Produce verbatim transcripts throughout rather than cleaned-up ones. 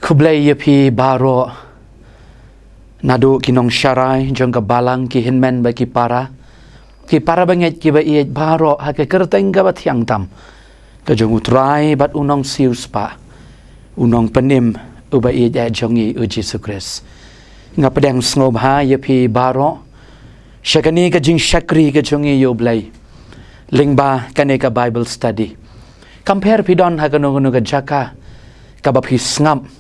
Khublei ïa phi baroh, naduh ki nongsharai jong ka balang, ki hynmen bad ki para, ki para bangeit kiba ïeit baroh ha ka kyrteng kaba thiang tam ka jong U Trai bad U Nongsiewspah, U Nongpynim uba ïeit jong ngi, U Jisu Khrist. Nga pdiang sngewbha ïa phi baroh sha kane ka jingshakri ka jong ngi ïa U Blei lyngba kane ka Bible study. Kam pher phi don ha kano kano ka jaka kaba phi sngap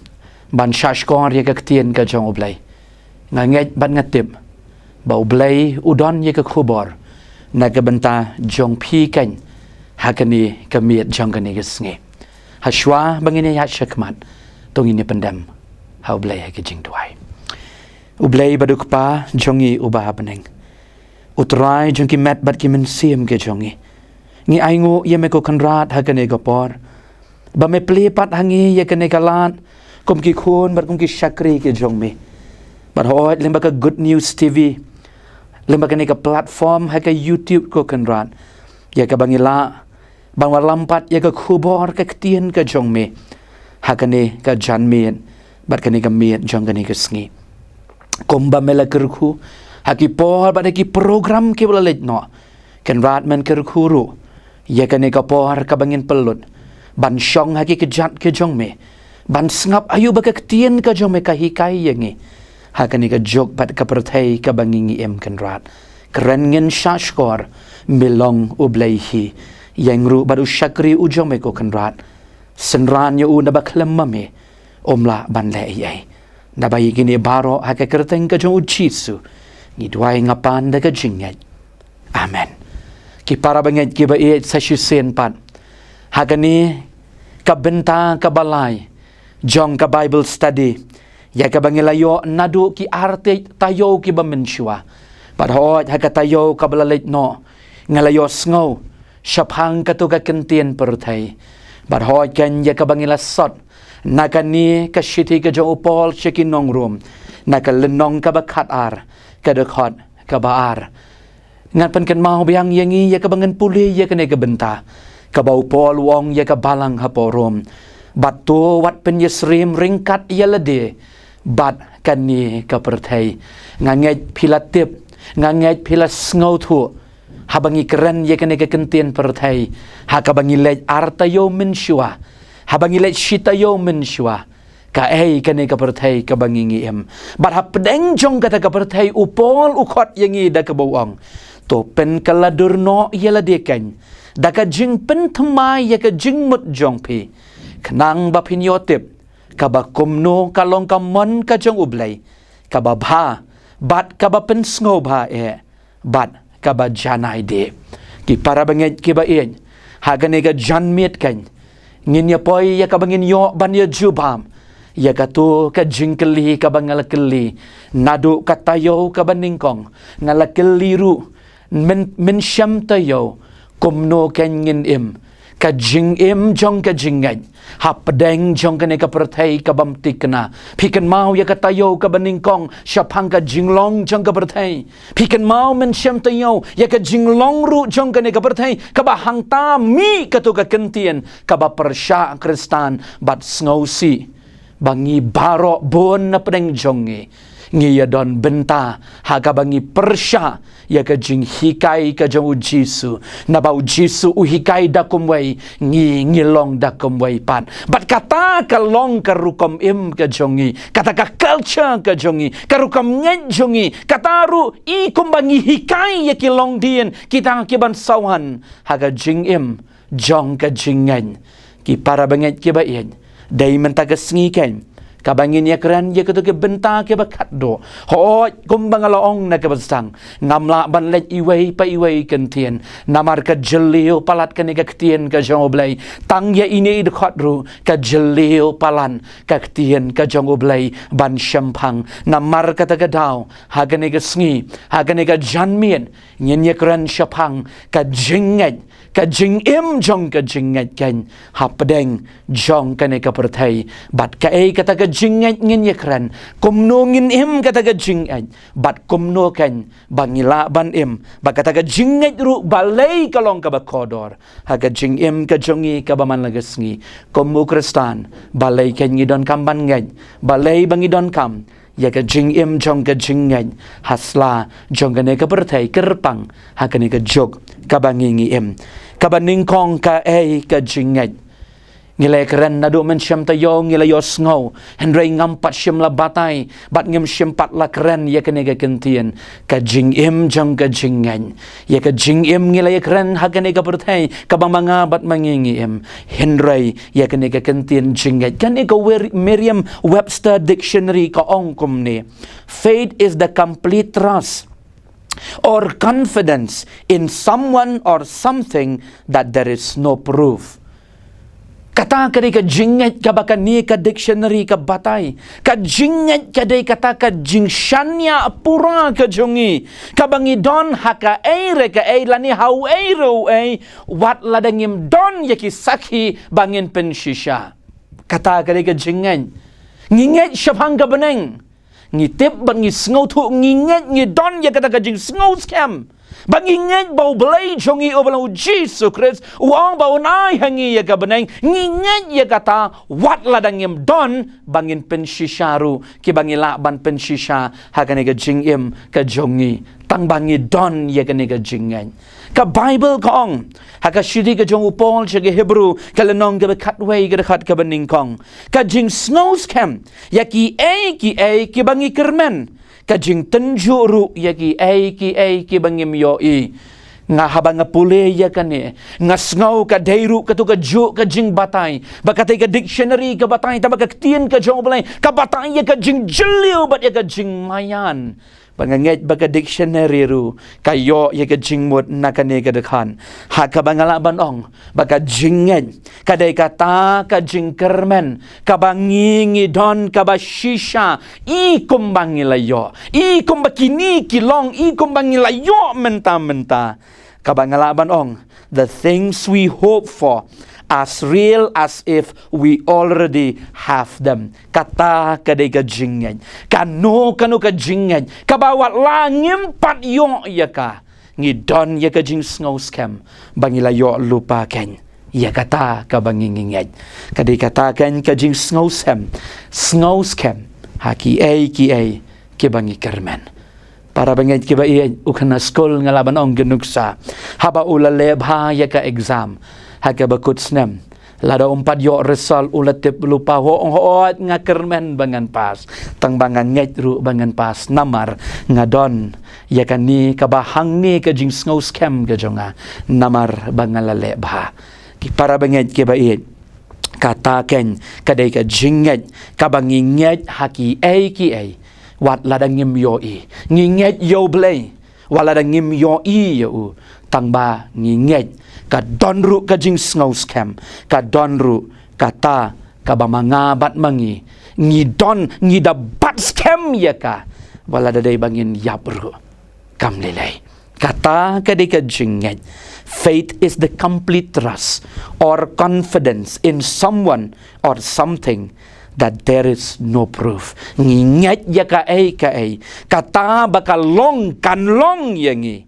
ban shahshkor ïa ka ktien ka jong U Blei, nga ngeit bad nga tip ba U Blei u don ïa ka khubor na ka bynta jong phi keiñ ha kane ka miet jong kane ka sngi. Hashwa ba ngin ïaid shakhmat, to ngin ïa pyndem ha U Blei ha ka jingduwai. U Blei bad U Kpa jong ngi uba ha bneng, U Trai jong ki met bad ki mynsiem ki jong ngi, ngi ainguh ïa me ko Kynrad ha kane ka por ba me plie pat ha ngi ïa kane ka lad kum ki khun bad kum ki shakri ki jong me. Bad hooid, lyngba ka Good News T V, lyngba kane ka platform ha ka YouTube ko Kynrad, ïa kaba ngi lah ban wallam pat ïa ka khubor ka ktien ka jong me ha kane ka janmiet bad kane ka miet jong kane ka sngi. Kumba me la kyrkhu ha ki por bad ha ki program kiba la leit noh, Kynrad men kyrkhu ruh ïa kane ka por kaba ngin pynlut ban shong ha ki kjat ki jong me, ban sngap aïu ba ka ktien ka jong me ka hikai ïa ngi ha kane ka juk bad ka pyrthei kaba ngi ngi im, Kynrad. Kren, ngin shahshkor, me long U Blei hi. Ïeng ruh bad u shakri u jong me ko Kynrad. Synran ïa u, naba khlem ma me um lah ban leh ei ei. Naba ïa kine baroh ha ka kyrteng ka jong U Jisu ngi duwai, nga pan da ka jingngeit. Amen. Ki para bangeit kiba ïeit, sa shisien pat ha kane ka bynta kaba lai jong ka Bible study, ïa kaba ngi la ïoh naduh ki ar taïew kiba mynshuwa. Bad hooid, ha ka taïew kaba la leit noh, ngi la ïohsngew shaphang kato ka ktien pyrthei. Bad hooid, keiñ ïa kaba ngi la sot na kane ka shithi ka jong u Paul sha ki nong Rom, na ka lynnong kaba khatar, ka dkhot kaba ar. Ngan pynkynmaw biang ïa ngi ïa kaba ngin pule ïa kane ka bynta, kaba u Paul u ong ïa ka balang hapoh Rom: Bad to wat pynïasyriem ryngkat ïa lade bad kane ka pyrthei. Nga ngeit phi la tip, nga ngeit phi la sngewthuh, haba ngi kren ïa kane ka ktien pyrthei, ha kaba ngi leit ar taïew mynshuwa, haba ngi leit shi taïew mynshuwa, kaei kane ka pyrthei kaba ngi ngi im. Bad hapdeng jong kata ka pyrthei, u Paul u khot ïa ngi da kaba u ong: To pynkylla dur noh ïa lade keiñ da ka jingpynthymmai ïa ka jingmut jong phi, khnang ba phin ïoh tip kaba kumno ka long ka mon ka jong U Blei, kaba bha bad kaba pynsngewbha eh bad kaba janai dih. Ki para bangeit kiba ïeit, ha kane ka janmiet keiñ ngin ïa poi ïa kaba ngin ïoh ban ïa jubab ïa kato ka jingkylli kaba nga la kylli naduh ka taïew kaba nyngkong. Nga la kylli ruh myn, mynshem taïew, kumno keiñ ngin im, ka jingim jong ka jingngeit hapdeng jong kane ka pyrthei kabym thikna. Phi kynmaw ïa ka taïew kaba nyngkong shaphang ka jinglong jong ka pyrthei. Phi kynmaw mynshem taïew ïa ka jinglong ruh jong kane ka pyrthei kaba hangta mih kato ka ktien kaba pyrshah Khristan. Bad sngewsih ba ngi baroh bun na pdeng jong ngi ngi ïa don bynta ha kaba ngi pyrshah ïa ka jinghikai ka jong U Jisu. Naba U Jisu u hikai da kumwei, ngi ngi long da kumwei pat. Bad kata ka long ka rukom im ka jong ngi, kata ka culture ka jong ngi, ka rukom ngeit jong ngi. Kata ruh i kumba ngi hikai ïa ki longdien, kita kiban sawan ha ka jingim jong ka jingngeit. Ki para bangeit kiba ïeit, dei mynta ka sngi keiñ kaba ngin ïa kren ïa kato ki bynta kiba khatduh. Hooid, kumba nga la ong na kaba sdang, ngam lah ban leit iwei pa iwei ka ktien, namar ka jylliew palat kane ka ktien ka jong U Blei. Tang ïa ine i dkhot ruh ka jylliew palat ka ktien ka jong U Blei ban shemphang. Namar kata ka daw, ha kane ka sngi, ha kane ka janmiet, ngin ïa kren shaphang ka jingngeit, ka jingim jong ka jingngeit keiñ hapdeng jong kane ka pyrthei. Bad kaei kata ka jingngeit ngin ïakren, kumno ngin im kata ka jingngeit, bad kumno kein ba ngi lah ban im ba kata ka jingngeit ruh balei ka long kaba kordor. Ha ka jingim ka jong ngi kaba man la ka sngi kum u Khristan, balei kein ngi donkam ban ngeit, balei ba ngi donkam ïa ka jingim jong ka jingngeit ha sla jong kane ka pyrthei kyrpang, ha kane ka juk kaba ngi ngi im. Kaba nyngkong, kaei ka jingngeit? Ngi la ïakren naduh mynshem taïew, ngi la ïohsngew, hynrei ngam pat shym la batai bad ngim shym pat la kren ïa kane ka kyntien, ka jingim jong ka jingngeit. Ïa ka jingim ngi la ïakren ha kane ka pyrthei kaba ma nga bad ma ngi ngi im, hynrei ïa kane ka kyntien jingngeit, kane ka Wer-, Merriam-Webster Dictionary ka ong kumne: "Faith is the complete trust or confidence in someone or something that there is no proof." Kata ka dei ka jingngeit kaba kane ka dictionary ka batai. Ka jingngeit ka dei kata ka jingshaniah pura ka jong ngi, kaba ngi don ha kaei re kaei lane ha uei re uei, wat lada ngim don ïa ki sakhi ba ngin pynshisha. Kata ka dei ka jingngeit. Ngi ngeit shaphang ka bneng, ngi tip bad ngi sngewthuh, ngi ngeit, ngi don ïa kata ka jingsngewskhem ba ngi ngeit ba U Blei jong ngi, U Blei U Jisu Khrist, u ong ba un ai ha ngi ïa ka bneng. Ngi ngeit ïa kata wat lada ngim don ba ngin pynshisha ruh, kiba ngi lah ban pynshisha ha kane ka jingim ka jong ngi, tang ba ngi don ïa kane ka jingngeit. Ka Baibl ka ong ha ka shithi ka jong u Paul sha ki Hebru, ka lynnong kaba khatwei, ka dkhot kaba nyngkong: "Ka jingsngewskhem ïa kiei kiei kiba ngi kyrmen, ka jingtynjuh ruh ïa kiei kiei kiba ngim ïohi." Nga, haba nga pule ïa kane, nga sngew ka dei ruh katto katjuh ka jingbatai, ba katei ka dictionary ka batai, tangba ka ktien ka jong U Blei ka batai ïa ka jingjylliew bad ïa ka jingmaïan. Ba nga ngeit ba ka dictionary ruh ka ïoh ïa ka jingmut na kane ka dkhot, ha kaba nga lah ban ong ba ka jingngeit ka dei kata ka jingkyrmen kaba ngi ngi don kaba shisha, i kumba ngi la ïoh, i kumba kine ki long, i kumba ngi la ïoh mynta mynta. Kaba nga lah ban ong, the things we hope for as real as if we already have them. Kata ka dei ka jingngeit. Kano kano ka jingngeit kaba wat la ngim pat ïoh ïa ka, ngi don ïa ka jingsngewskhem ba ngi la ïoh lypa kein ïa kata kaba ngi ngi ngeit. Ka dei kata kein ka jingsngewskhem, sngewskhem ha kiei kiei kiba ngi kyrmen. Para bangeit kiba ïeit, u khynnah skul, nga lah ban ong, ka nuksa, haba u la leh bha ïa ka exam ha kaba kut snem, lada um pat ïoh result, u la tip lypa, ho, hooid, nga kyrmen ba ngan pass, tangba nga ngeit ruh ba ngan pass namar nga don ïa kane kaba hangne ka jingsngewskhem ka jong nga, namar ba nga la leh bha. Ki para bangeit kiba ïeit, kata kein ka dei ka jingngeit kaba ngi ngeit ha kiei kiei, wat lada ngim ïohi. Ngi ngeit ïa U Blei wat lada ngim ïohi ïa u, tangba ngi ngeit ka don ruh ka jingsngewskhem, ka don ruh kata kaba ma nga bad ma ngi ngi don, ngi da bat skhem ïa ka, wat lada dei ba ngin ïap ruh. Kam lei lei. Kata ka dei ka jingngeit. Faith is the complete trust or confidence in someone or something that there is no proof. Ngi ngeit ïa kaei kaei kata ba ka long, kan long ïa ngi,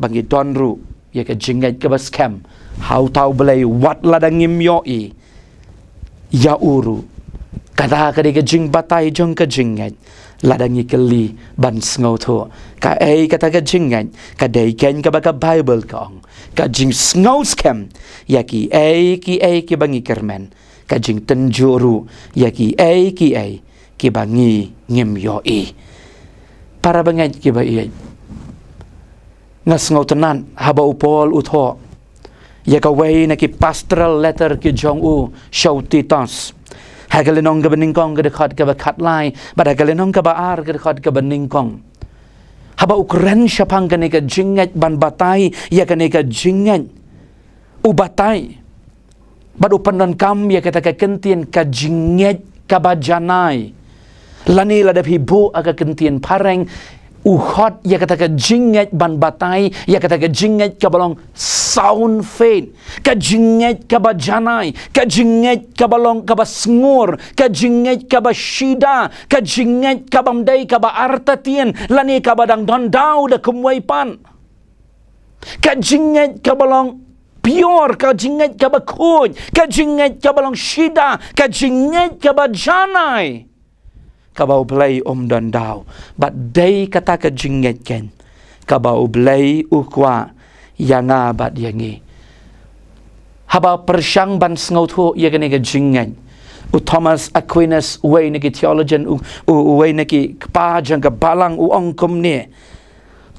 ba ngi don ruh ïa ka jingngeit kaba skhem ha uta U Blei wat lada ngim ïohi ïa u ruh. Kata ka dei ka jingbatai jong ka jingngeit. Lada ngi kylli ban sngewthuh kaei kata ka jingngeit, ka dei kein kaba ka Baibl ka ong, ka jingsngewskhem ïa kiei kiei kiba ngi kyrmen, ka jingtynjuh ruh ïa kiei kiei kiba ngi ngim ïohi. Para bangeit kiba ïeit, nga sngewtynnat haba u Paul u thoh ïa kawei na ki pastoral letter ki jong u sha u Titus, ha ka lynnong kaba nyngkong, ka dkhot kaba khatlai, bad ha ka lynnong kaba ar, ka dkhot kaba nyngkong, haba u kren shaphang kane ka jingngeit, ban batai ïa kane ka jingngeit, u batai bad u pyndonkam ïa kata ka kyntien ka jingngeit kaba janai, lane lada phi buh ha ka kyntien phareng, U khot ïa kata ka jingngeit ban batai ïa kata ka jingngeit kaba long sound faith, ka jingngeit kaba janai, ka jingngeit kaba long kaba sngur, ka jingngeit kaba shida, ka jingngeit kaba ym dei kaba artatien lane kaba dang don daw da kumwei pat. Ka jingngeit kaba long pure, ka jingngeit kaba khuid, ka jingngeit kaba long shida, ka jingngeit kaba janai, kaba U Blei um don daw. Bad dei kata ka jingngeit keiñ kaba U Blei u kwah ïa nga bad ïa ngi. Haba pyrshang ban sngewthuh ïa kane ka jingngeit, u Thomas Aquinas, uwei na ki theologian, u, u, uwei na ki kpa jong ka balang, u ong kumne: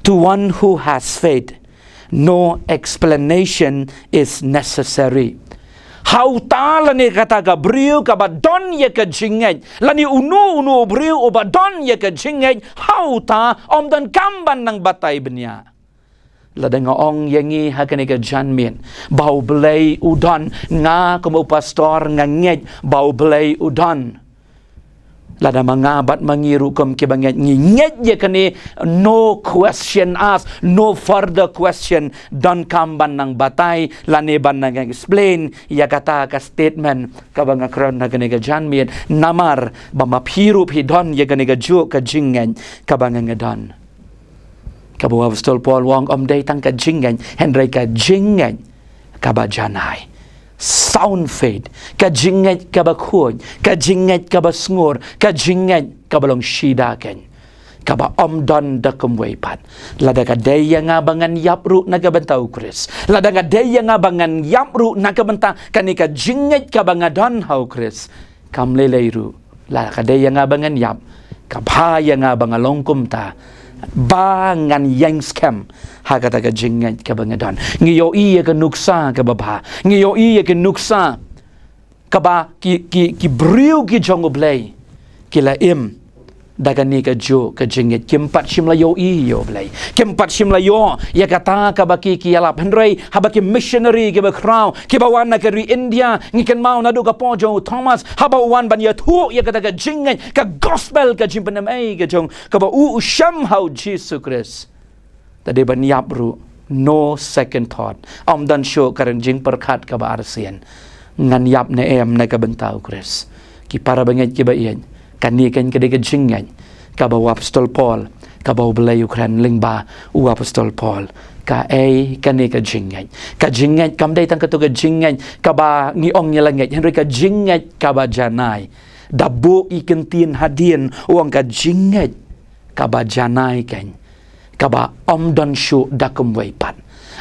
"To one who has faith, no explanation is necessary." Ha uta lane kata ka briew kaba don ïa ka jingngeit, lane uno uno u briew uba don ïa ka jingngeit, ha uta ym don kam ban nang batai bniah. Lada nga ong ïa ngi ha kane ka janmiet ba U Blei u don, nga kum u pastor nga ngeit ba U Blei u don. Lada ma nga bad ma ngi ruh kum kiba ngeit ngi ngeit ïa kane, no question asked, no further question, don kam ban nang batai lane ban nang explain ïa kata ka statement kaba nga kren ha kane ka janmiet, namar ba ma phi ruh phi don ïa kane kajuh ka jingngeit kaba nga nga don. Kaba u apostol Paul u ong ym dei tang ka jingngeit, hynrei ka jingngeit kaba janai. Sound faith, ka jingngeit kaba khuid, ka jingngeit kaba sngur, ka jingngeit kaba long shida keiñ, kaba ym don da kumwei pat. Lada ka dei ïa nga ba ngan ïap ruh na ka bynta U Khrist, lada ka dei ïa nga ba ngan ïap ruh na ka bynta kane ka jingngeit kaba nga don ha U Khrist, kam lei lei ruh, la ka dei ïa nga ba ngan ïap, ka bha ïa nga ba nga long kumta, ba ngan ïeng skhem ha kata ka jingngeit kaba nga don. Ngi ïohi ïa ka nuksa kaba bha, ngi ïohi ïa ka nuksa kaba ki, ki, ki briew ki jong U Blei ki la im da kane kajuh ka jingngeit. Kim pat shym la ïohi ïa U Blei, kim pat shym la ïoh ïa kata kaba ki, ki ïalap. Hynrei haba ki missionary kiba khraw kiba wan na ka ri India, ngi kynmaw naduh ka por jong u Thomas, haba u wan ban ïathuh ïa kata ka jingngeit, ka gospel, ka jingpynim ei ka jong, kaba u, u shem ha U Jisu Khrist, da dei ban ïap ruh, no second thought. Ym don shuh ka rynjingpyrkhat kaba arsien, ngan ïap ne em na ka bynta U Khrist. Ki para bangeit kiba ïeit, kane keiñ ka dei ka jingngeit kaba u apostol Paul, kaba U Blei u kren lyngba u apostol Paul. Kaei kane ka jingngeit? Ka jingngeit kam dei tang kato ka jingngeit kaba ngi ong ngi la ngeit, hynrei ka jingngeit kaba janai. Da buh i kyntien hadien u ong ka jingngeit kaba janai keiñ, kaba ym don shuh da kumwei pat,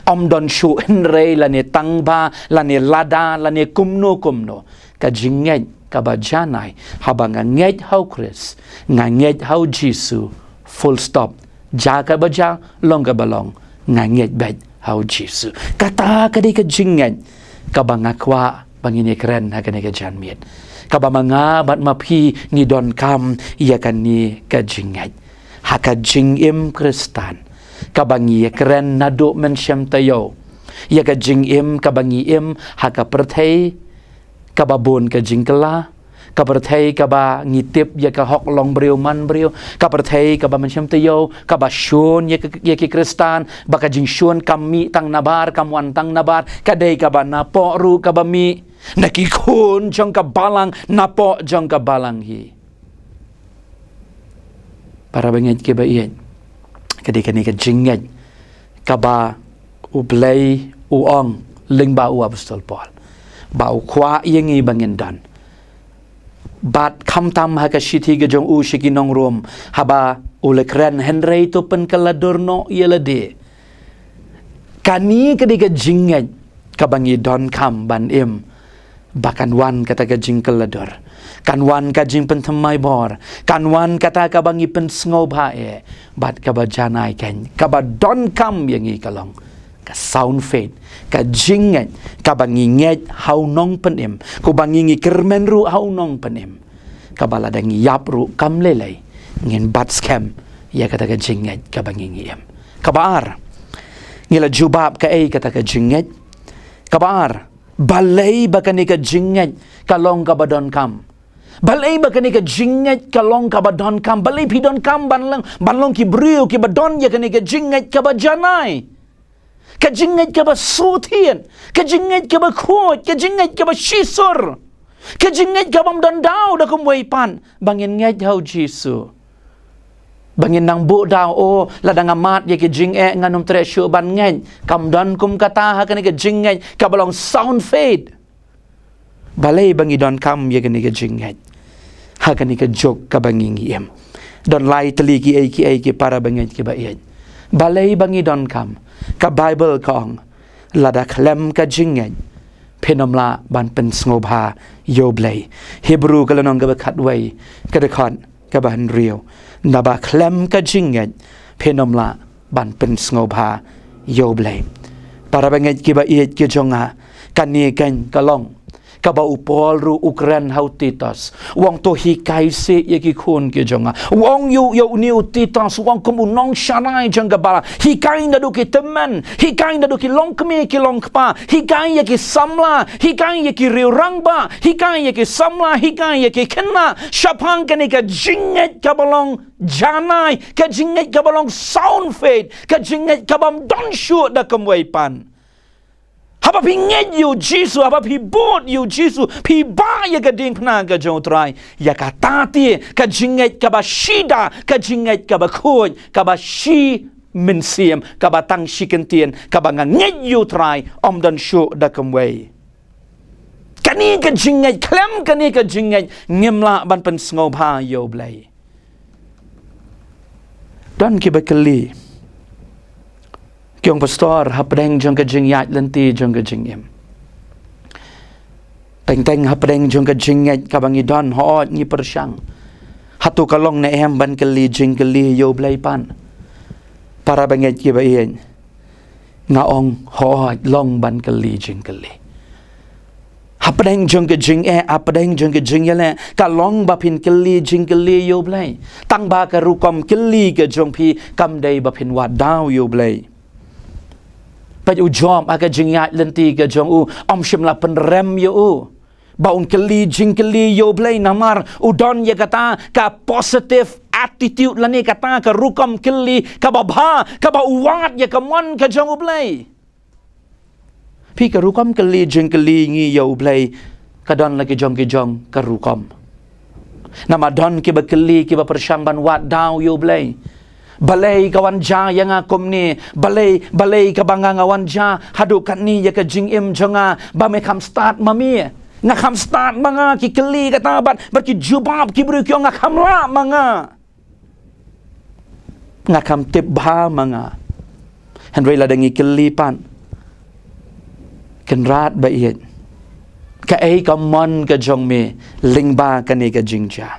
ym don shuh hynrei lane tangba lane lada lane kumno kumno. Ka jingngeit kaba janai, haba nga ngeit ha U Khrist, nga ngeit ha U Jisu, full stop. Jia kaba jia, long kaba long, nga ngeit beit ha U Jisu. Kata ka dei ka jingngeit kaba nga kwah ba ngin ïakren ha kane ka janmiet, kaba ma nga bad ma phi ngi donkam ïa kane ka jingngeit ha ka jingim Khristan, kaba ngi ïakren naduh mynshem taïew, ïa ka jingim kaba ngi im ha ka pyrthei kaba bun ka jingkylla, ka pyrthei kaba ngi tip ïa ka hok long briew man briew, ka pyrthei kaba mynshem taïew kaba shun ïa ka, ïa ki Khristan, ba ka jingshun kam mih tang nabar, kam wan tang nabar, ka dei kaba napoh ruh kaba mih, na ki khun jong ka balang, napoh jong ka balang hi. Para bangeit kiba ïeit, ka dei kane ka jingngeit kaba U Blei u ong lyngba u apostol Paul ba u kwah ïa ngi ba ngin don. Bad khamtam ha ka shithi ka jong u sha ki nong Rom, haba u la kren, hynrei to pynkylla dur noh ïa lade. Kane ka dei ka jingngeit kaba ngi donkam ban im, ba kan wan kata ka jingkylla dur, kan wan ka jingpynthymmai bor, kan wan kata kaba ngi pynsngewbha eh, bad kaba janai keiñ, kaba donkam ïa ngi ka long ka sound faith, ka jingngeit kaba ngi ngeit ha U Nongpynim, kaba ngi, ngi kyrmen ruh ha U Nongpynim, kaba lada ngi ïap ruh kam lei lei ngin bat skhem ïa kata ka jingngeit kaba ngi, ngi im. Kaba ar, ngi la jubab kaei kata ka jingngeit. Kaba ar, balei ba kane ka jingngeit ka long kaba donkam? Balei ba kane ka jingngeit ka long kaba donkam? Balei phi donkam ban long, ban long ki briew kiba don ïa kane ka jingngeit kaba janai? Ka jingngeit kaba suthiat, ka jingngeit kaba khuid, ka jingngeit kaba shisur, ka jingngeit kabym don daw da kumwei pat, ba ngin ngeit ha u Jisu. Ba ngin nang buh daw, o, lada nga mad ïa ki jingeh ngan ym treh shuh ban ngeit. Kam don kum kata ha kane ka jingngeit kaba long sound faith. Balei ba ngi donkam ïa kane ka jingngeit ha kane ka juk kaba ngi ngi im? Don lai tylli kiei kiei ki para bangeit kiba ïeit. Balei ba ngi donkam? Ka Baibl ka ong, lada khlem ka jingngeit phin ym lah ban pynsngewbha ïa U Blei. Hebru ka lynnong kaba khatwei, ka dkhot kaba hynriew. Naba khlem ka jingngeit phin ym lah ban pynsngewbha ïa U Blei. Para bangeit kiba ïeit ki jong nga, kane kan ka long kaba u Paul ruh u kren ha u Titus. U ong to hikai seh ïa ki khun ki jong nga. U ong ïa u, ïa une u Titus, u ong kum u nongsharai jong ka balang. Hikai naduh ki tymmen, hikai naduh ki longkmie ki longkpa, hikai ïa ki samla, hikai ïa ki riew rangbah, hikai ïa ki samla, hikai ïa ki khynnah shaphang kane ka jingngeit kaba long janai, ka jingngeit kaba long sound faith, ka jingngeit kabym don shuh da kumwei pat. Haba phi ngeit ïa U Jisu, haba phi bud ïa U Jisu, phi bah ïa ka diengphna ka jong U Trai, ïa kata te ka jingngeit kaba shida, ka jingngeit kaba khuid, kaba shi mynsiem, kaba tang shi kyntien, kaba nga ngeit ïa U Trai, ym don shuh da kumwei. Kane ka jingngeit, khlem kane ka jingngeit ngim lah ban pynsngewbha ïa U Blei. Don kiba kylli, ki ong, Pastor, hapdeng jong ka jingïaid lynti jong ka jingim, teng teng hapdeng jong ka jingngeit kaba ngi don, hooid ngi pyrshang. Hato ka long ne em ban kylli jingkylli ïa U Blei pat? Para bangeit kiba ïeit, nga ong hooid, long ban kylli jingkylli. Hapdeng jong ka jingeh, hapdeng jong ka jingïaleh, ka long ba phin kylli jingkylli ïa U Blei. Tangba ka rukom kylli ka jong phi kam dei ba phin wad daw ïa U Blei. Peit u Job ha ka jingïaid lynti ka jong u, um shym la pynrem ïa u ba un kylli jingkylli ïa U Blei, namar u don ïa kata ka positive attitude lane kata ka rukom kylli kaba bha, kaba u wad ïa ka mon ka jong U Blei. Phi, ka rukom kylli jingkylli ngi ïa U Blei ka don la ki jong ki jong ka rukom. Namar don kiba kylli, kiba pyrshang ban wad daw ïa U Blei. Balei ka wan jia ïa nga kumne? Balei, balei kaba nga nga wan jia haduh katne ïa ka jingim jong nga, ba me kham stad ma me? Nga kham stad ma nga, ki kylli kata bad, bad ki jubab ki briew, ki ong nga kham lah ma nga. Nga kham tip bha ma nga. Hynrei lada ngi kylli pat, Kynrad ba ïeit, kaei ka mon ka jong me lyngba kane ka jingjia?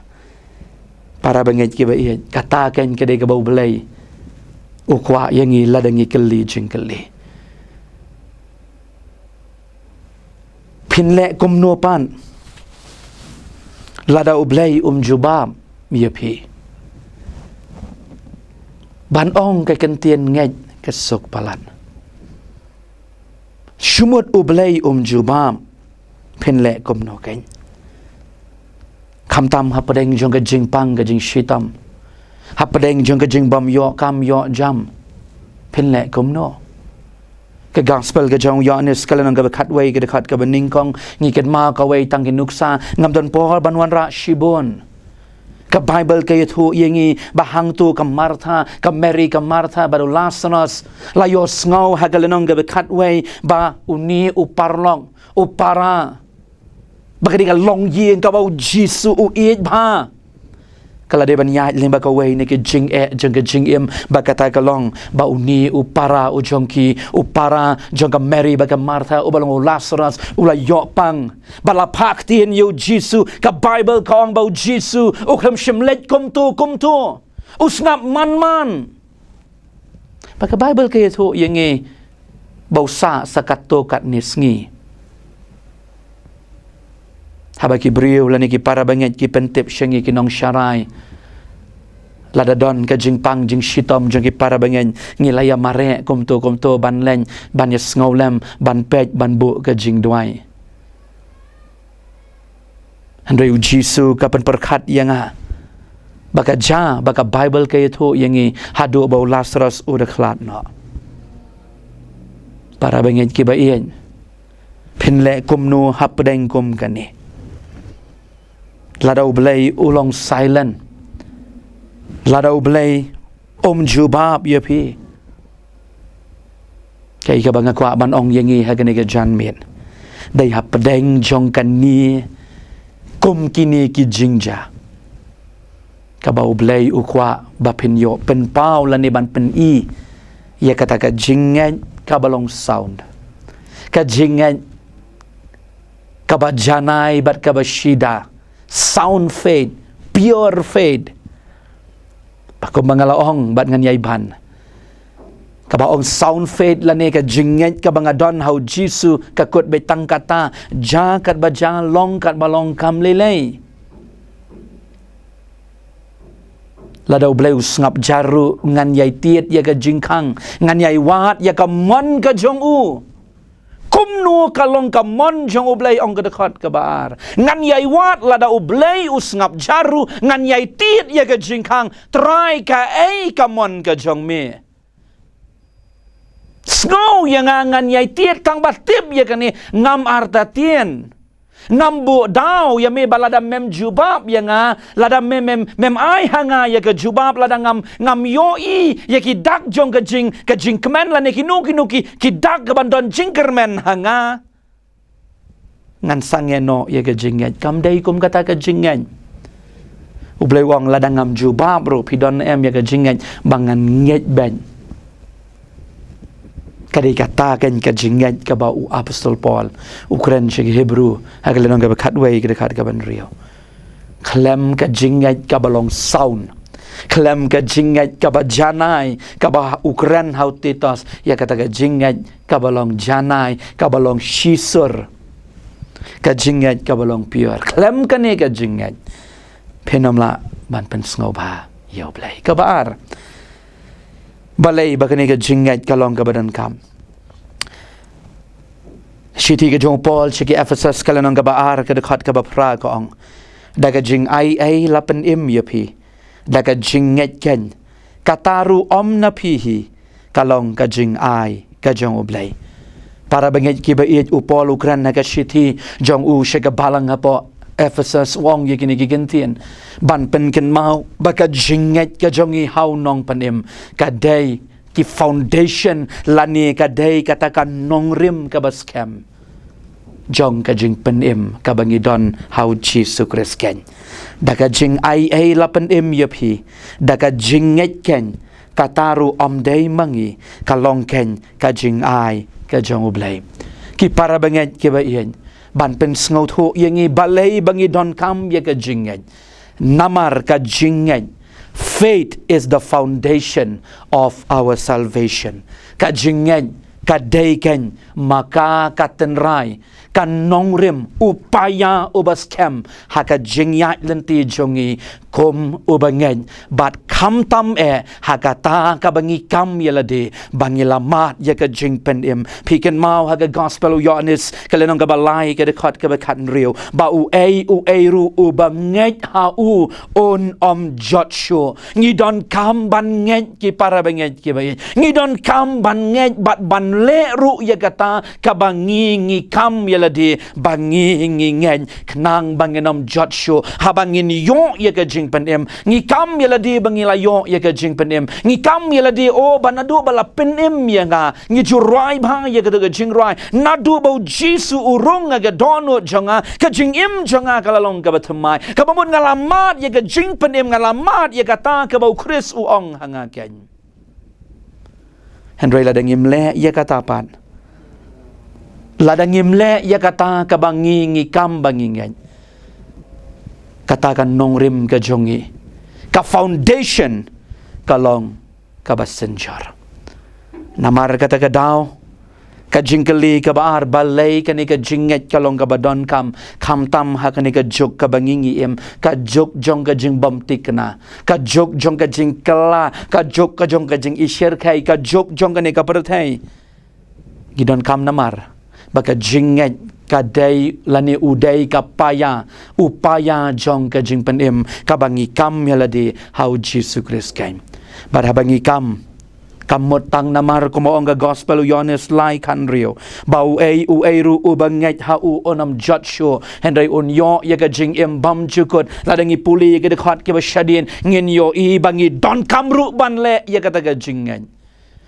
Para bangeit kiba ïeit, kata kan ka dei kaba U Blei u kwah ïa ngi lada ngi kylli jingkylli. Phin leh kumno pat lada U Blei um jubab ïa phi? Ban ong ka kyntien ngeit ka suk palat. Shu mut U Blei um jubab, phin leh kumno kan? Khamtam hapdeng jong ka jingpang ka jingshitom, hapdeng jong ka jingbym ïoh kam ïoh jam, phin leh kumno? Ka gospel ka jong u Ïoannis ka lynnong kaba khatwei, ka dkhot kaba nyngkong, ngi kynmaw kawei tang ki nuksa, ngam don por ban wanrah shibun. Ka Baibl ka ïathuh ïa ngi ba hangto ka Martha, ka Mary ka Martha bad u Lasaros la ïohsngew ha ka lynnong kaba khatwei ba une u paralok, u para, ba ka dei ka longïing kaba U Jisu u ïeit bha, ka la dei ban ïaid lyngba kawei na ki jingeh jong ka jingim, ba kata ka long ba une u para u jong ki, u para jong ka Mary bad ka Martha, uba long u Lasaros, u la ïoh pang. Bad la phah ktien ïa U Jisu, ka Baibl ka ong ba U Jisu u khlem shym leit kumto kumto, u sngap man man. Ba ka Baibl ka ïathuh ïa ngi ba u sah sa katto katne sngi. Haba ki briew lane ki para bangeit ki pyntip sha ngi ki nongsharai, lada don ka jingpang jingshitom jong ki para bangeit, ngi la ïa mareh kumto kumto ban leit ban ïa sngewlem, ban peit, ban buh ka jingduwai. Hynrei u Jisu ka pynpyrkhat ïa nga ba ka jia, ba ka Baibl ka ïathuh ïa ngi, haduh ba u Lasarus u da khlad noh. Para bangeit kiba ïeit, phin leh kumno hapdeng kum kane? Lada U Blei u long silent, lada U Blei um jubab ïa phi, kaei kaba nga kwah ban ong ïa ngi ha kane ka janmiet, dei hapdeng jong kane, kum kine ki jingjia, kaba U Blei u kwah ba phin ïoh pynpaw lane ban pyni ïa kata ka jingngeit kaba long sound, ka jingngeit kaba janai bad kaba shida, sound faith, pure faith. Ba kumba nga la ong bad ngan ïai ban, kaba ong sound faith lane ka jingngeit kaba nga don ha u Jisu ka kut beit tang kata, jia katba jia, long katba long, kam lei lei. Lada U Blei u sngap jar ruh, ngan ïai tied ïa ka jingkhang, ngan ïai wad ïa ka mon ka jong u. Kumno ka long ka mon jong U Blei, ong ka dkhot kaba ar? Ngan ïai wad, lada U Blei u sngap jar ruh, ngan ïai tied ïa ka jingkhang. Trai, kaei ka mon ka jong me? Sngew ïa nga, ngan ïai tied, tang ba tip ïa kane, ngam artatien. Ngam buh daw ïa me ba lada mem jubab ïa nga, lada mem, mem, mem ai ha nga ïa ka jubab, lada ngam, ngam ïohi ïa ki dak jong ka jing, ka jingkmen lane kino kino ki, ki dak kaban don jingkyrmen ha nga, ngan sangeh noh ïa ka jingngeit. Kam dei kum kata ka jingngeit. U Blei u ong, lada ngam jubab ruh, phi don em ïa ka jingngeit ba ngan ngeit beit? Ka dei kata kein ka jingngeit kaba u Apostol Paul u kren sha ki Hebru ha ka lynnong kaba khatwei, ka dkhot kaba hynriew. Khlem ka jingngeit kaba long sound, khlem ka jingngeit kaba janai, kaba u kren ha u Titus, ïa kata ka jingngeit kaba long janai, kaba long shisur, ka jingngeit kaba long pure, khlem kane ka jingngeit, phin ym lah ban pynsngewbha ïa U Blei. Kaba ar, balei ba kane ka jingngeit ka long kaba donkam? Shithi ka jong u Paul sha ki Ephesus, ka lynnong kaba ar, ka dkhot kaba phra, ka ong, da ka jingai ei la pynim ïa phi da ka jingngeit kein, kata ruh ym na phi hi, ka long ka jingai ka jong U Blei. Para bangeit kiba ïeit, u Paul u kren ha ka shithi jong u sha ka balang hapoh Ephesus, u ong ïa kine ki kyntien ban pynkynmaw ba ka jingngeit ka jong ngi ha u Nongpynim ka dei ki foundation lane ka dei kata ka nongrim kaba skhem jong ka jingpynim kaba ngi don ha u Jisu Khrist kein. Da ka jingai ei la pynim ïa phi da ka jingngeit kein, kata ruh ym dei ma ngi, ka long kein ka jingai ka jong U Blei. Ki para bangeit kiba ïeit, ban pynsngewthuh ïa ngi balei ba ngi donkam ïa ka jingngeit. Namar ka jingngeit, faith is the foundation of our salvation. Ka jingngeit ka dei kein ma ka ka tynrai, ka nongrim, u paia uba skhem ha ka jingïaid lynti jong ngi kum u bangeit, bad khamtam eh ha kata kaba ngi kam ïa lade ba ngi la mad ïa ka jingpynim. Phi kynmaw ha ka Gospel u Ïoannis, ka lynnong kaba lai, ka dkhot kaba khathynriew, ba uei uei ruh uba ngeit ha u un ym jot shuh. Ngi donkam ban ngeit, ki para bangeit kiba ïeit. Ngi donkam ban ngeit bad ban leh ruh ïa kata kaba ngi, ngi kam ïa lade ba ngi, ngi ngeit, khnang ba ngin ym jot shuh haba ngin ïoh ïa ka jingpynim. Ngi kam ïa lade ba ngi la ïoh ïa ka jingpynim. Ngi kam ïa lade, o, ba naduh ba la pynim ïa nga, ngi ju rwai bha ïa kata ka jingrwai. Naduh ba u Jisu u rung ha ka dohnud jong nga, ka jingim jong nga ka la long kaba thymmai. Kaba mut nga la mad ïa ka jingpynim, nga la mad ïa kata kaba u Khrist u ong ha nga kein. Hynrei lada ngim leh ïa kata pat, lada ngim leh ïa kata kaba ngi, ngi kam ba ngi ngeit, kata ka nongrim ka jong ngi, ka foundation, ka long kaba synjor. Namar kata ka daw, ka jingkylli kaba ar, balei kane ka jingngeit ka long kaba donkam, khamtam ha kane ka juk kaba ngi, ngi im, ka juk jong ka jingbymthikna, ka juk jong ka jingkylla, ka juk ka jong ka jingïashyrkhei, ka juk jong kane ka pyrthei. Ngi donkam namar ba ka jingngeit ka dei lane u dei ka paia, u paia jong ka jingpynim kaba ngi kam ïa lade ha u Jisu Khrist keiñ. Bad haba ngi kam, kam mut tang namar kumba ong ka gospel u Ïohannes lai khan riu, ba uei uei ruh uba ngeit ha u un ym jot shuh, hynrei un ïoh ïa ka jingim bymjukut. Lada ngi pule ïa ki dkhot kiba shadien, ngin ïohi ba ngi donkam ruh ban leh ïa kata ka jingngeit.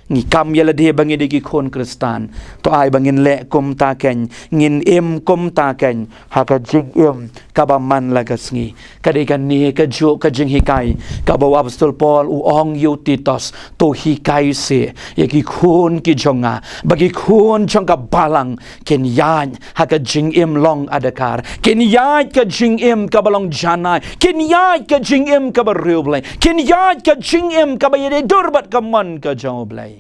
Ngi kam ïa lade ba ngi dei ki khun Khristan, to ai ba ngin leh kumta keiñ, ngin im kumta keiñ ha ka jingim kaba man la ka sngi. Ka dei kane kajuh ka jinghikai kaba u apostol Paul u ong ïa u Titus, to hikai seh ïa ki khun ki jong nga ba ki khun jong ka balang kin ïaid ha ka jingim long adakar, kin ïaid ka jingim kaba long janai, kin ïaid ka jingim kaba riewblei, kin ïaid ka jingim kaba ïadei dur bad ka mon ka jong u Blei.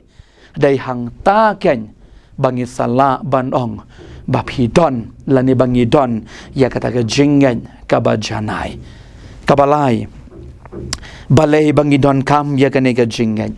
Dei hangta keiñ ba ngi sa lah ban ong ba phi don lane ba ngi don ïa kata ka jingngeit kaba janai. Kaba lai, balei ba ngi donkam ïa kane ka jingngeit?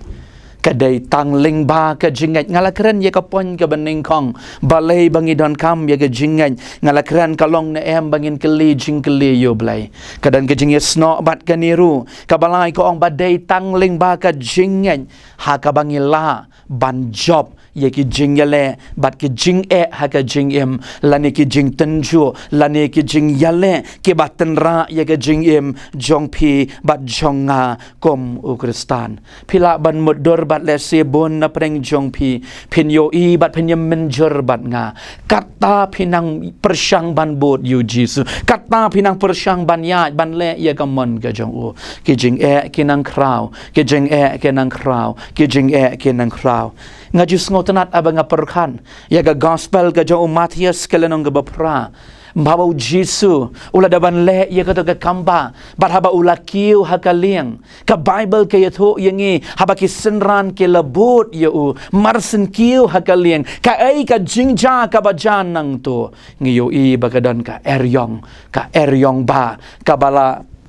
Ka dei tang lyngba ka jingngeit. Nga la kren ïa ka point kaba nyngkong, balei ba ngi donkam ïa ka jingngeit. Nga la kren ka long ne em ba ngin kylli jingkylli ïa u Blei. Ka don ka jingïasnoh bad kane ruh. Kaba lai ka ong ba dei tang lyngba ka jingngeit ha kaba ngi lah ban jop ïa ki jingïaleh bad ki jingeh ha ka jingim, lane ki jingtynjuh lane ki jingïaleh kiba tynrah ïa ka jingim jong phi bad jong nga kum u Khristan. Phi lah ban mutdur bad lehse bun na pdeng jong phi phin ïohi bad phin ïamynjur bad nga, kata phi nang pyrshang ban bud ïa u Jisu, kata phi nang pyrshang ban ïaid ban leh ïa ka mon ka jong u. Ki jingeh ki nang khraw, ki jingeh ki nang khraw, ki jingeh ki nang khraw. Nga ju sngewtynnat haba nga pyrkhat ïa ka gospel ka jong u Mathaios ka lynnong kaba phra, haba u Jisu u la dep ban leh ïa kato ka kambah bad haba u la kiew ha ka lieng, ka Baibl ka ïathuh ïa ngi, haba ki synran ki la bud ïa u, mar syn kiew ha ka lieng, kaei ka jingjia kaba jia nangto? Ngi ïohi ba ka don ka eriong, ka eriong ba kaba la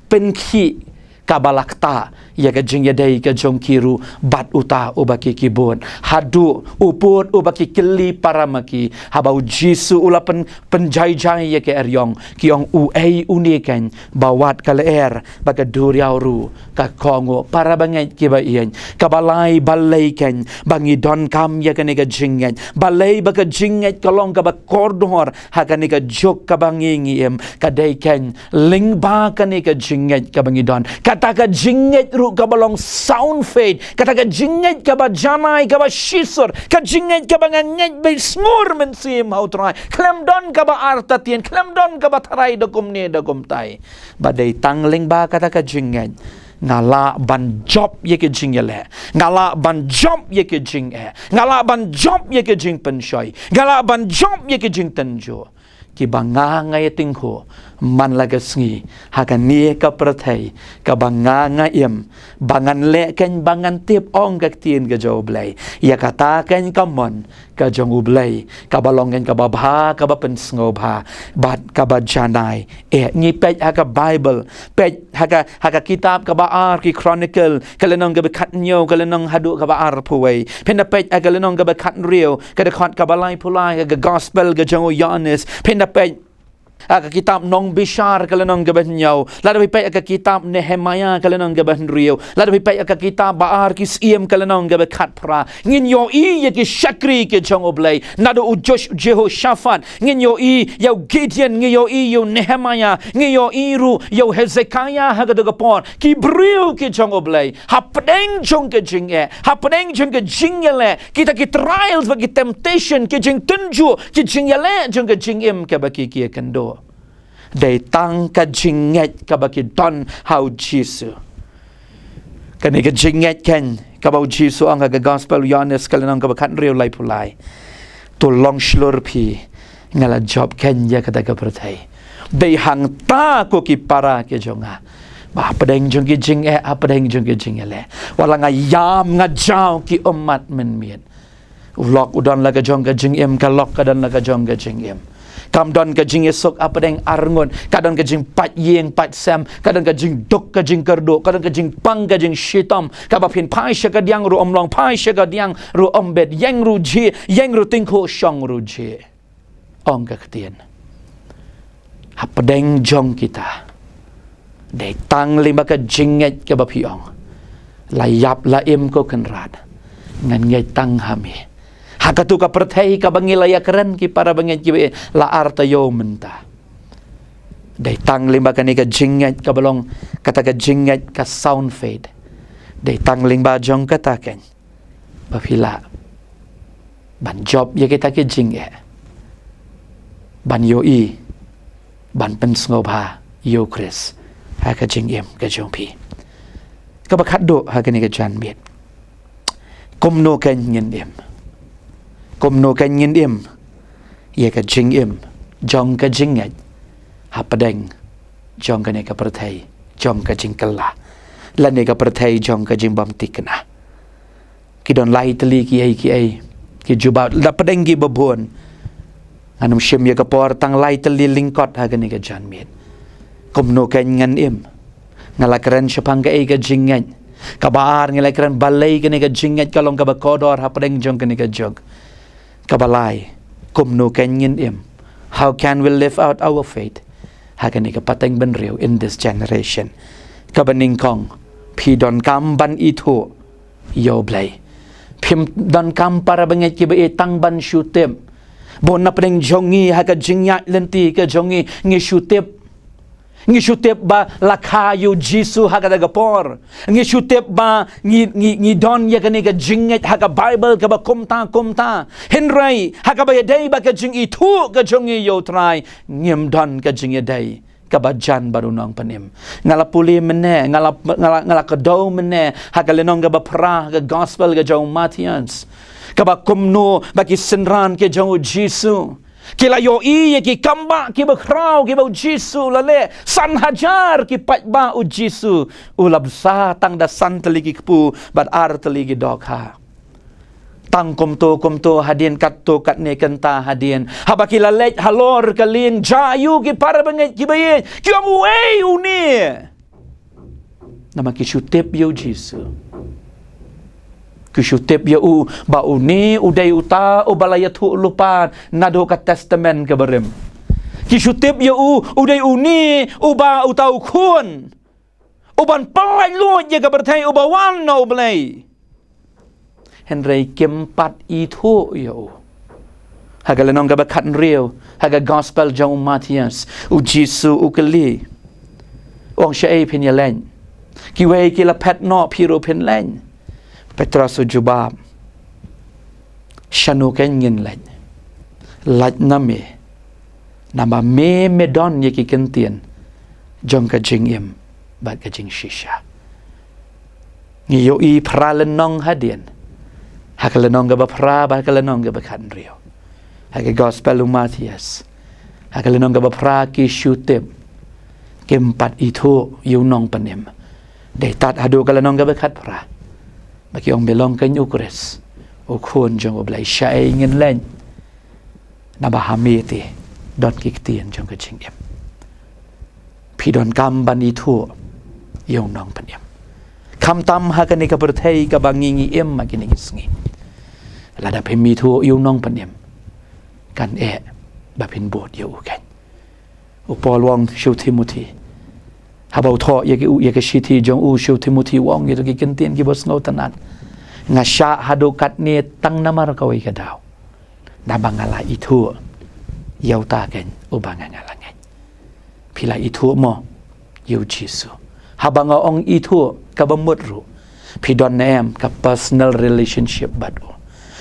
pynkhih, kaba la ktah ïa ka jingïadei ka jong ki ruh bad uta uba ki ki bud. Haduh u pud uba ki kylli para ma ki, haba u Jisu u la pyn, pynjaijai ïa ka eriong, ki ong, uei une keiñ ba wat ka lyer bad ka duriaw ruh ka kohnguh? Para bangeit kiba ïeit, kaba lai, balei keiñ ba ngi donkam ïa kane ka jingngeit? Balei ba ka jingngeit ka long kaba kordor ha kane ka juk kaba ngi ngi im? Ka dei keiñ lyngba kane ka jingngeit kaba ngi don, kata ka jingngeit ruh kaba long sound faith, kata ka jingngeit kaba janai, kaba shisur, ka jingngeit kaba nga ngeit beit sngur mynsiem ha u Trai, khlem don kaba artatien, khlem don kaba tharai da kumne da kumtai. Ba dei tang lyngba kata ka jingngeit nga lah ban jop ïa ki jingïaleh, nga lah ban jop ïa ki jingeh, nga lah ban jop ïa ki jingpynshoi, nga lah ban jop ïa ki jingtynjuh. Kiba nga nga ïatyngkhuh man la ka sngi ha kane ka pyrthei kaba nga nga im, ba ngan leh keiñ ba ngan tip, ong ka ktien ka jong U Blei, ïa kata keiñ ka mon ka jong U Blei, kaba long keiñ kaba bha, kaba pynsngewbha bad kaba janai. Eh, ngi peit ha ka Baibl, peit ha ka, ha ka kitab kaba ar ki Chronicle, ka lynnong kaba khathynñiew, ka lynnong haduh kaba arphew wei. Phin da peit ha ka lynnong kaba khathynriew, ka dkhot kaba laiphew lai, ka Gospel ka jong u Ïoannis. Phin da peit ha ka kitab Nongbishar, ka lynnong kaba hynñiew. Lada phi peit ha ka kitab Nehemiah, ka lynnong kaba hynriew. Lada phi peit ha ka kitab Ba Ar Ki Syiem, ka lynnong kaba khatphra. Ngin ïohi ïa ki shakri ki jong U Blei, naduh u Josh, Jehoshaphat, ngin ïohi ïa u Gideon, ngin ïohi ïa u Nehemiah, ngin ïohi ruh ïa u Hezekiah ha kato ka por. Ki briew ki jong U Blei, hapdeng jong ka jingeh, hapdeng jong ka jingïaleh, kita ki trials bad ki temptation, ki jingtynjuh, ki jingïaleh jong ka jingim kaba ki ki ïakynduh, dei tang ka jingngeit kaba ki don ha U Jisu. Kane ka jingngeit keiñ kaba U Jisu ong ha ka Gospel Ïoannis, ka lynnong kaba khathynriew, laiphew lai: To long shlur phi, nga la jop keiñ ïa kata ka pyrthei. Dei hangta, ko ki para ki jong nga, ba hapdeng jong ki jingeh, hapdeng jong ki jingïaleh, wat la nga ïam nga jaw ki ummat mynmiet, u lok u don la ka jong ka jingim, ka lok ka don la ka jong ka jingim. Kam don ka jingïasuk hapdeng arngut, ka don ka jingpait ïing pait sem, ka don ka jingduk ka jingkyrduh, ka don ka jingpang ka jingshitom, kaba phin phai sha kadiang ruh ym long, phai sha kadiang ruh ym bit, ïeng ruh jhieh, ïeng ruh tyngkhuh shong ruh jhieh. ong ka ktien. Hapdeng jong kita. Dei tang lyngba ka jingngeit kaba phi ong. La ïap la im ko Kynrad. Ngan ngeit tang ha me. Ha katu ka pyrthei kaba ngi la ïakren ki para bangeit kiba ïeit, la ar taïew mynta. Dei tang lyngba kane ka jingngeit kaba long kata ka jingngeit ka sound faith. Dei tang lyngba jong kata keiñ. Ba phi lah. Ban jop ïa kita ki jingeh. Ban ïohi. Ban pynsngewbha ïa u Khrist. Ha ka jingim ka jong phi. Kaba khatduh ha kane ka janmiet. Kumno keiñ ngin im. Kumno keiñ ngin im. Ïa ka jingim. Jong ka jingngeit. Hapdeng. Jong kane ka pyrthei. Jong ka jingkylla. Lane ka pyrthei jong ka jingbymthikna. Ki don lai tylli kiei kiei. Ki jubab. Hapdeng kiba bun. Ngan ym shim ïa ka por tang lai tylli lyngkot ha kane ka janmiet. Kumno keiñ ngan im. Nga la kren shaphang kaei ka jingngeit. Kaba ar nga la kren balei kane ka jingngeit ka long kaba kordor hapdeng jong kane ka juk. Kaba lai. Kumno keiñ ngin im. How can we live out our faith? Ha kane ka pateng bynriew in this generation. Kaba nyngkong. Phi donkam ban ithuh. Ïa u Blei. Phim donkam para bangeit kiba ïeit tang ban shu tip. Bun na pdeng jong ngi ha ka jingïaid lynti ka jong ngi ngi shu tip. Ngi shu tip ba la kha ïa u Jisu ha kata ka por. Ngi shu tip ba ngi, ngi, ngi don ïa kane ka jingngeit ha ka Baibl kaba kumta kumta. Hynrei ha kaba ïadei bad ka jingithuh ka jong ngi ïa u Trai. Ngim don ka jingïadei. Kaba jan bad u nongpynim. Nga la pule mynne, nga la, nga la, nga la kdew mynne, ha ka lynnong kaba phra, ha ka gospel ka jong u Mathaios. Kaba kumno, ba ki synran ki jong u Jisu. Ki la ïohi ïa ki kambah, kiba khraw, kiba u Jisu la leh. San hajar ki paidbah u Jisu. U la bsa tang da san tylli ki kpu, bad ar tylli ki dohkha. Tang kumto kumto hadien katto katne kynta hadien. Haba ki la leit halor ka lieng jia ïa u ki para bangeit kiba ïeit. Ki ong uei une. Namar ki shu tip ïa u Jisu. Ki shu tip ïa u ba une u dei uta uba la ïathuh lypa naduh ka Testament kaba rim. Ki shu tip ïa u, u dei une uba uta u khun. Uban pyllait luid ïa ka pyrthei uba wan na u Blei. Hynrei kim pat ithuh ïa u. Ha ka lynnong kaba khathynriew, ha ka gospel jong u Mathaios, u Jisu u kylli. U ong shaei phin ïaleit. Kiwei ki la phet noh phi ruh phin leit. Petros u jubab. Shano keiñ ngin leit. Leit na me. Namar me me don ïa ki ktien. Jong ka jingim. Bad ka jingshisha. Ngi ïohi phra lynnong hadien. Ha ka lynnong kaba phra bad ha ka lynnong kaba khathynriew. Ha ka gospel u Mathaios. Ha ka lynnong kaba phra ki shu tip. Kim pat ithuh ïa u nongpynim. Dei tad haduh ka lynnong kaba khatphra. Ba ki ong me long keiñ u Khrist. U khun jong u Blei shaei ngin leit. Naba ha me te. Don ki ktien jong ka jingim. Phi donkam ban ithuh. Ïa u nongpynim. Khamtam ha kane ka pyrthei kaba ngi ngi im ha kine ki sngi. Lada phim ithuh ïa u nongpynim. Kan eh. Ba phin bud ïa u keiñ. U Paul u ong sha u Timothi. Haba u thoh ïa ki u, ïa ka shithi jong u sha u Timothi u ong ïa ki ktien kiba sngewtynnat. Nga shah haduh katne tang namar kawei ka daw. Naba nga la ithuh. Ïa uta keiñ uba nga nga la ngeit. Phi la ithuh mo. Ïa u Jisu. Haba nga ong ithuh kaba mut ruh. Phi don ne em ka personal relationship bad u.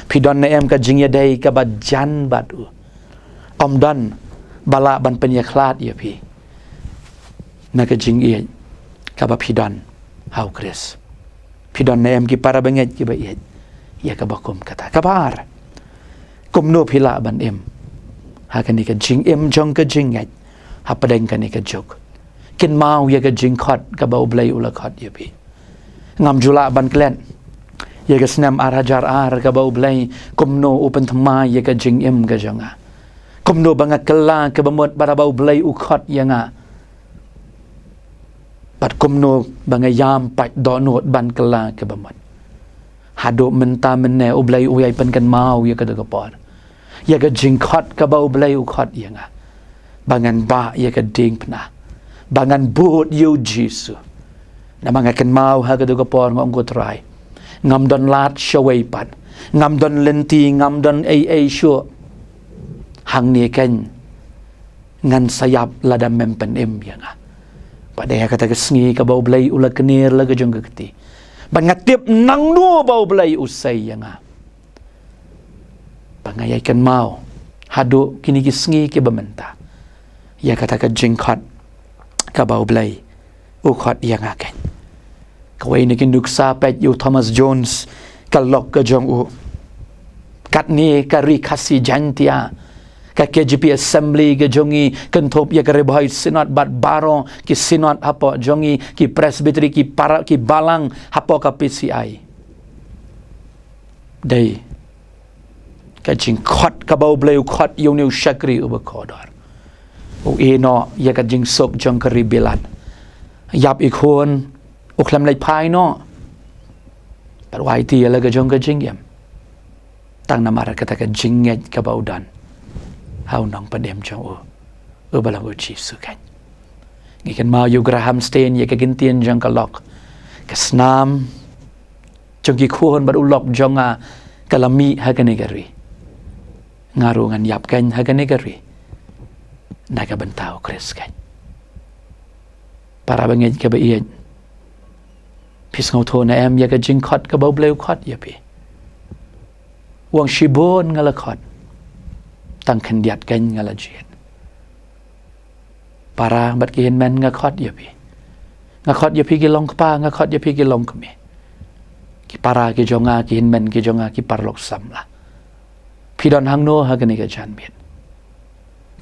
Phi don ne em ka jingïadei kaba jan bad u. Ym don ba lah ban pynïakhlad ïa phi. Na ka jingïeit kaba phi don ha u Khrist. Phi don ne em ki para bangeit kiba ïeit. Ïa kaba kum kata kaba ar. Kumno phi lah ban im. Ha kane ka jingim jong ka jingngeit. Hapdeng kane ka juk. Kynmaw ïa ka jingkhot kaba u Blei u la khot ïa phi. Ngam ju lah ban klet. Ïa ka snem ar hajar ar kaba u Blei kumno u pynthymmai ïa ka jingim ka jong nga. Kumno ba nga kylla kaba mut bad haba u Blei u khot ïa nga. Bad kumno ba nga ïam pat dohnud ban kylla kaba mut. Haduh mynta mynne u Blei u ïai pynkynmaw ïa ka dei ka por. ïa ka jingkhot kaba U Blei u khot ïa nga, ba ngan bah ïa ka diengphna, ba ngan bud ïa U Jisu. Namar nga kynmaw ha katu ka por nga ong, ko Trai, ngam don lad shawei pat, ngam don lynti, ngam don ei ei shuh. Hangne kein ngan sa ïap lada mem pynim ïa nga. Bad dei ha kata ka sngi kaba U Blei u la kner la ka jong ka kti, bad nga tip nangno ba U Blei u sei ïa nga. Ba nga ïai kynmaw haduh kine ki sngi kiba mynta ïa kata ka jingkhot kaba U Blei u khot ïa nga kein. Kawei na ki nuksa, peit ïa u Thomas Jones, ka lok ka jong u: Katne ka Ri Khasi Jaiñtia, ka K J P Assembly ka jong ngi, kynthup ïa ka Ri Bhoi Synod bad baroh ki Synod hapoh jong ngi, ki Presbytery, ki para, ki balang hapoh ka P C I. Dei ka jingkhot kaba U Blei u khot ïa une u shakri uba kordor. U ïehnoh ïa ka jingsuk jong ka ri Bilat. Ïap i khun, u khlem leit phai noh. Bad u aiti ïa la ka jong ka jingim, tang namar kata ka jingngeit kaba u don ha U Nongpynim jong u, uba long U Jisu kein. Ngi kynmaw ïa u Graham Staines, ïa ka kyntien jong ka lok: Ka snam jong ki khun bad u lok jong nga ka la mih ha kane ka ri. Nga ruh ngan ïap kein ha kane ka ri na ka bynta U Khrist kein. Para bangeit kaba ïeit, phi sngewthuh ne em ïa ka jingkhot kaba U Blei u khot ïa phi? U ong, shibun nga la khot, tang khyndiat kein nga la jied. Para bad ki hynmen, nga khot ïa phi. Nga khot ïa phi ki long kpa, nga khot ïa phi ki long kmie. Ki para ki jong nga, ki hynmen ki jong nga, ki paralok samla, phi don hangno ha kane ka janmiet?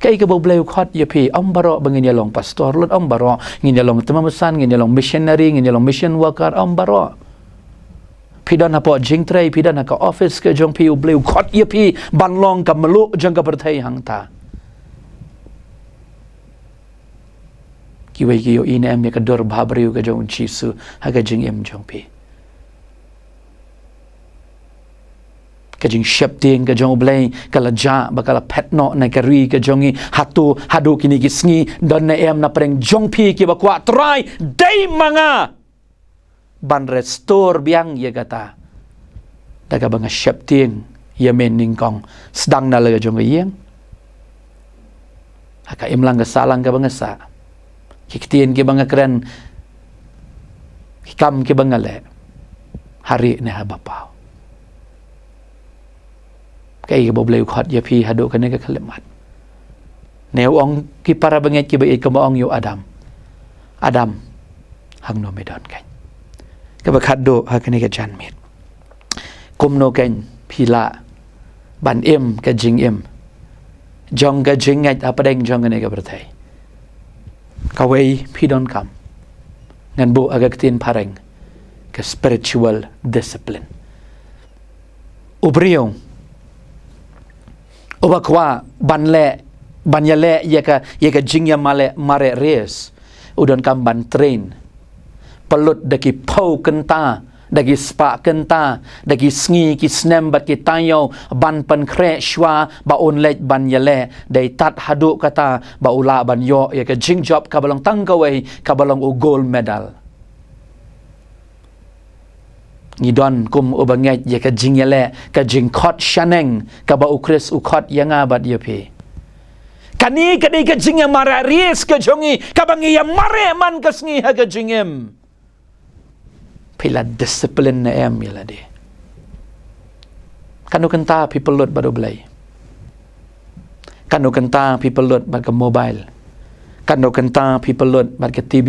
Kaei kaba U Blei u khot ïa phi? Ym baroh ba ngin ïa long pastor lut, ym baroh ngin ïa long tymmen basan, ngin ïa long missionary, ngin ïa long mission worker, ym baroh. Phi don hapoh jingtrei, phi don ha ka office ka jong phi, U Blei u khot ïa phi ban long ka mluh jong ka pyrthei hangta. Kiwei ki ïohi ne em ïa ka dur bhabriew ka jong U Jisu ha ka jingim jong phi? Ka jingsheptieng ka jong U Blei ka la jah bad ka la phet noh na ka ri ka jong ngi. Hato haduh kine ki sngi don ne em na pdeng jong phi kiba kwah, Trai, dei ma nga ban restore biang ïa kata da kaba nga sheptieng ïa me nyngkong, sdang na la ka jong ka ïing, ha ka imlang ka sahlang kaba nga sah, ki ktien kiba nga kren, ki kam kiba nga leh, ha rieh ne haba paw? Kaei kaba U Blei u khot ïa phi haduh kane ka khyllipmat? Ne u ong, ki para bangeit kiba ïeit, kumba ong ïa u Adam, Adam, hangno me don kein? Kaba khatduh ha kane ka janmiet, kumno kein phi lah ban im ka jingim jong ka jingngeit hapdeng jong kane ka pyrthei? Kawei phi donkam, ngan buh ha ka ktien phareng, ka spiritual discipline. U briew uba kwah ban leh, ban ïaleh ïa ka, ïa ka jingïamareh, mareh risk, u donkam ban train, pynlut da ki phew kynta, da ki spah kynta, da ki sngi, ki snem bad ki taïew ban pynkhreh shuwa ba un leit ban ïaleh. Dei tad haduh kata ba u lah ban ïoh ïa ka jingjop kaba long tang kawei, kaba long u gold medal. Ngi don kum uba ngeit ïa ka jingïaleh, ka jingkhot shaneng kaba U Khrist u khot ïa nga bad ïa phi. Kane ka dei ka jingïamareh risk ka jong ngi, kaba ngi ïamareh man ka sngi ha ka jingim. Phi la discipline ne em ïa lade? Katno kynta phi pynlut bad U Blei? Katno kynta phi pynlut bad ka mobile? Katno kynta phi pynlut bad ka T V?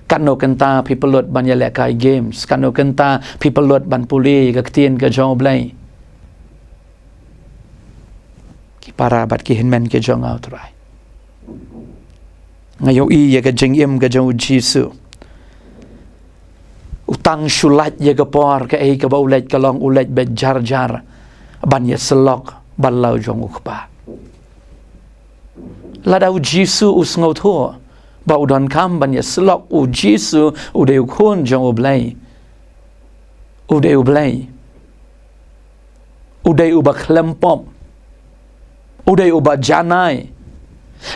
Katno kynta phi pynlut ban ïalehkai games? Katno kynta phi pynlut ban pule ïa ka ktien ka jong U Blei? Ki para bad ki hynmen ki jong nga, U Trai, nga ïohi ïa ka jingim ka jong U Jisu, u tang shu lait ïa ka por, kaei kaba u leit ka long u leit beit jar jar ban ïasyllok bad la u jong u Kpa. Lada U Jisu u sngewthuh ba u donkam ban ïasyllok, U Jisu u dei u Khun jong U Blei. U dei U Blei. U dei uba khlem pop. U dei uba janai.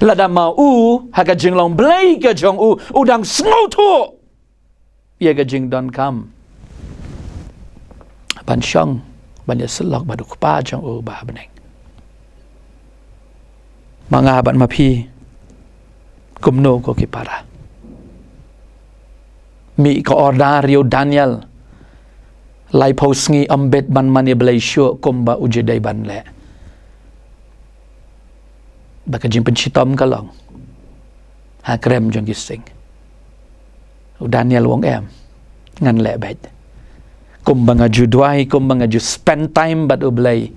Lada ma u, ha ka jinglong Blei ka jong u, u dang sngewthuh ïa ka jingdonkam ban shong, ban ïasyllok bad u Kpa jong u ba ha bneng. Ma nga bad ma phi, kumno ko ki para? Mih ka order ïa u Daniel, laiphew sngi ym bit ban mane Blei shuh kumba u ju dei ban leh. Ba ka jingpynshitom ka long ha krem jong ki sing. U Daniel u ong em, ngan leh beit. Kumba nga ju duwai, kumba nga ju spend time bad u Blei,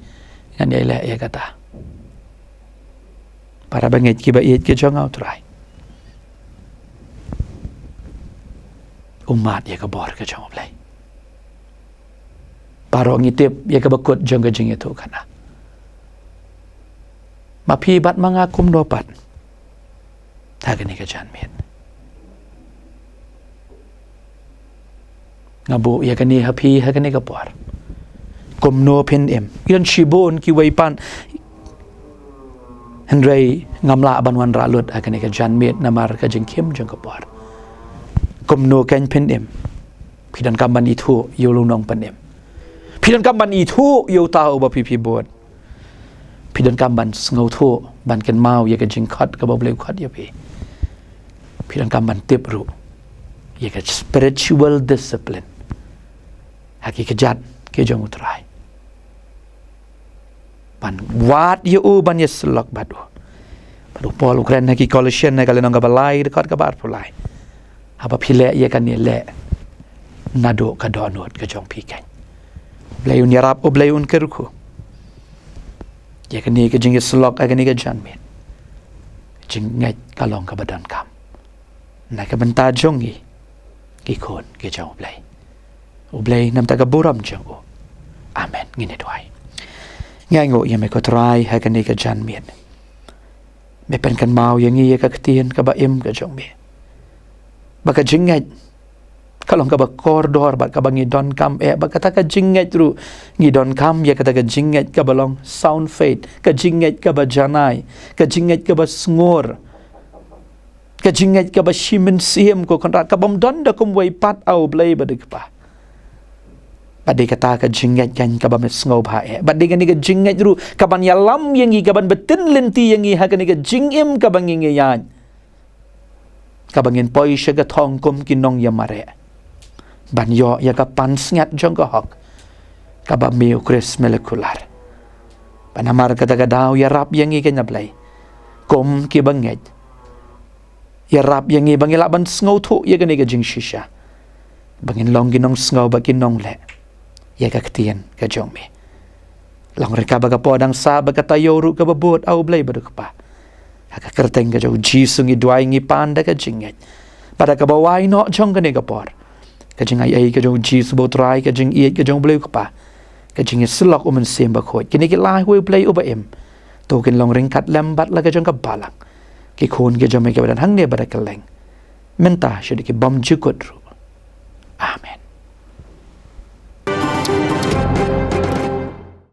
ngan ïai leh ïa kata. Para bangeit kiba ïeit ki jong nga u Trai, u mad ïa ka bor ka jong u Blei. Baroh ngi tip ïa kaba kut jong ka jingïathuhkhana. Ma phi bad ma nga kumno pat ha kane ka janmiet? Nga buh ïa kane ha phi ha kane ka por. Kumno phin im? Ïa shibun kiwei pat, hynrei ngam lah ban wanrah lut ha kane ka janmiet namar ka jingkhim jong ka por. Kumno kein phin im? Phi donkam ban ithuh ïa u Nongpynim. Phi donkam ban ithuh ïa uta uba phi phi bud. Phi donkam ban sngewthuh, ban kynmaw ïa ka jingkhot kaba U Blei u khot ïa phi. Phi donkam ban tip ruh ïa ka spiritual discipline ha ki kjat ki jong u Trai. Ban wad ïa u, ban ïasyllok bad u. Bad u Paul u kren ha ki Colossian ha ka lynnong kaba lai, dkhot kaba arphew lai. Haba phi leh ïa kane, leh naduh ka dohnud ka jong phi kein. U Blei un ïarap, U Blei un kyrkhu. Ïa kane ka jingïasyllok ha kane ka janmiet, ka jingngeit ka long kaba donkam na ka bynta jong ngi, ki khun ki jong U Blei. U Blei, na ka bynta ka burom jong u. Amen. Ngin ïa duwai. Ngi ainguh ïa me ko Trai ha kane ka janmiet. Me pynkynmaw ïa ngi ïa ka ktien kaba im ka jong me. Ba ka jingngeit ka long kaba kordor bad kaba ngi donkam eh, bad kata ka jingngeit ruh ngi donkam ïa kata ka jingngeit kaba long sound faith, ka jingngeit kaba janai, ka jingngeit kaba sngur, ka jingngeit kaba shi mynsiem, ko Kynrad, ka bym don da kumwei pat, A U Blei ba dei Kpa. Bad dei kata ka jingngeit kein kaba me sngewbha eh. Bad dei kane ka jingngeit ruh kaban ïalam ïa ngi, kaban btin lynti ïa ngi ha kane ka jingim kaba ngi ngi ïaid, kaba ngin poi sha ka thong kum ki nongïamareh, ban ïoh ïa ka pansngiat jong ka hok, kaba me U Khrist me la kular. Bad namar kata ka daw, ïarap ïa ngi kein, A Blei, kum kiba ngeit. Ïarap ïa ngi ba ngin lah ban sngewthuh ïa kane ka jingshisha, ba ngin long ki nongsngew bad ki nongleh ïa ka ktien ka jong me. Long ruh kaba ka por dang sah, bad ka taïew ruh kaba bud, A U Blei ba dei Kpa. Ha ka kyrteng ka jong U Jisu ngi duwai, ngi pan da ka jingngeit. Bad da kaba wai noh jong kane ka por, ka jingai ei ka jong U Jisu ba U Trai, ka jingïeit ka jong U Blei U Kpa, ka jingïasyllok U Mynsiem Bakhuid, kine ki lai, wei Blei uba im, to kin long ryngkat lem bad la ka jong ka balang, ki khun ki jong me kiba don hangne bad ha kylleng, mynta shaduh ki bymjukut ruh. Amen.